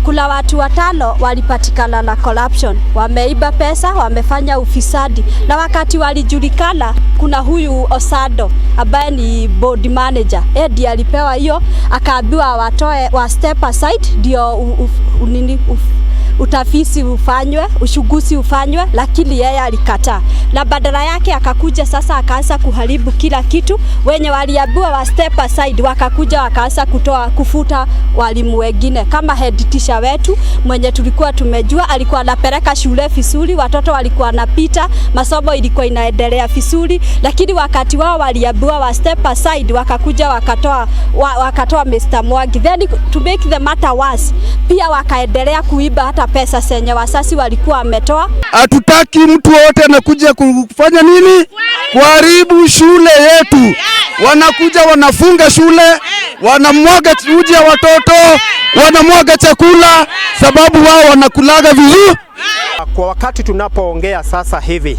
Kuna watu watano walipatikana na corruption, wameiba pesa, wamefanya ufisadi, na wakati walijulikana, kuna huyu Osado ambaye ni board manager, yeye ndiye alipewa hiyo, akaambiwa watoe wa step aside ndio nini utafiti ufanywe, uchunguzi ufanywe, lakini yeye alikataa, na badala yake akakuja sasa akaanza kuharibu kila kitu. Wenye waliambiwa wa step aside wakakuja wakaanza kutoa kufuta walimu wengine, kama head teacher wetu mwenye tulikuwa tumejua alikuwa anapeleka shule vizuri, watoto walikuwa wanapita, masomo ilikuwa inaendelea vizuri, lakini wakati wao waliambiwa wa step aside wakakuja wakatoa Mr. Mwangi. Then to make the matter worse, pia wakaendelea kuiba hata pesa zenye wazazi walikuwa wametoa. Hatutaki mtu wote anakuja kufanya nini? Kuharibu shule yetu. Wanakuja wanafunga shule, wanamwaga uji ya watoto, wanamwaga chakula, sababu wao wanakulaga vizuri. Kwa wakati tunapoongea sasa hivi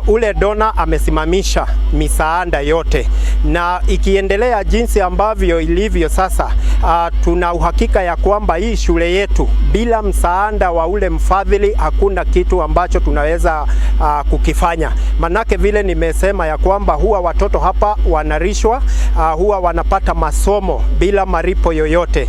ule donor amesimamisha misaada yote, na ikiendelea jinsi ambavyo ilivyo sasa, tuna uhakika ya kwamba hii shule yetu bila msaada wa ule mfadhili hakuna kitu ambacho tunaweza kukifanya. Manake vile nimesema ya kwamba huwa watoto hapa wanalishwa, huwa wanapata masomo bila malipo yoyote.